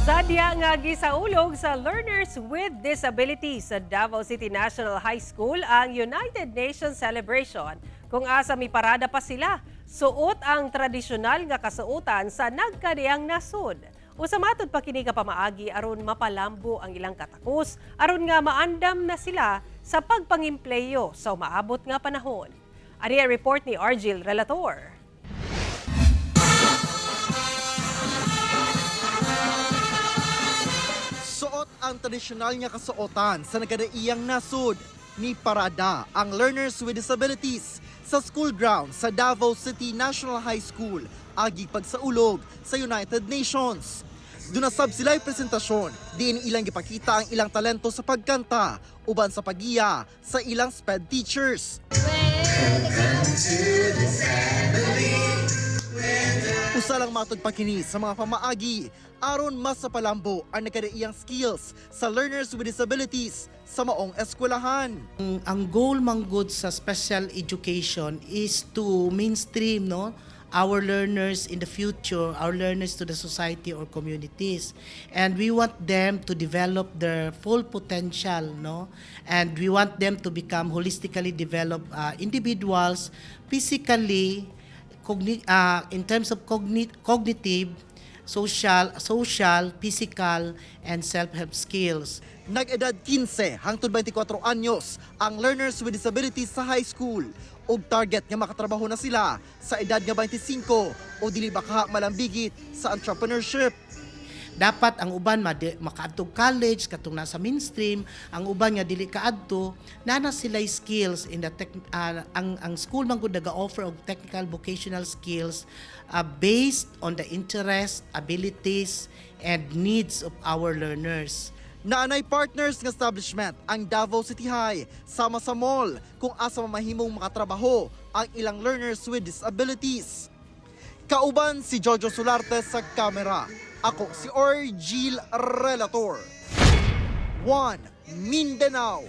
Sadya nga gisaulog sa Learners with Disabilities sa Davao City National High School ang United Nations Celebration kung asa miparada pa sila. Suot ang tradisyonal nga kasuotan sa nagkadaiyang nasod. Usa matud pa kini ka pamaagi aron mapalambo ang ilang katakos aron nga maandam na sila sa pagpangimpleyo sa umaabot nga panahon. Ani ang report ni Argil Relator. Suot ang tradisyonal nga kasuotan sa nagkadaiyang nasod, ni parada ang learners with disabilities sa school ground sa Davao City National High School agi pagsaulog sa United Nations. Duna sab sila'y presentasyon, diin ilang gipakita ang ilang talento sa pagkanta uban sa pagiya sa ilang SPED teachers. Usa lang matod pa kini sa mga pamaagi aron mas mapalambo ang nagkadaiyang skills sa learners with disabilities sa maong eskwelahan. Ang goal manggod sa special education is to mainstream, no, our learners in the future, our learners to the society or communities. And we want them to develop their full potential, no? And we want them to become holistically developed individuals physically, in terms of cognitive, social, physical, and self-help skills. Nag-edad 15 hangtod 24 anyos ang learners with disabilities sa high school ug target nga makatrabaho na sila sa edad nga 25 o dili baka malambigit sa entrepreneurship. Dapat ang uban makaadto college katong nasa mainstream, ang uban nga dili kaadto, naa na sila skills in the tech, ang school man gud naga-offer og technical vocational skills based on the interest, abilities and needs of our learners. Naanay partners nga establishment ang Davao City High sama sa mall kung asa mamahimong makatrabaho ang ilang learners with disabilities. Kauban si Jojo Solarte sa kamera. Ako si Orgil Relator. 1 Mindanao.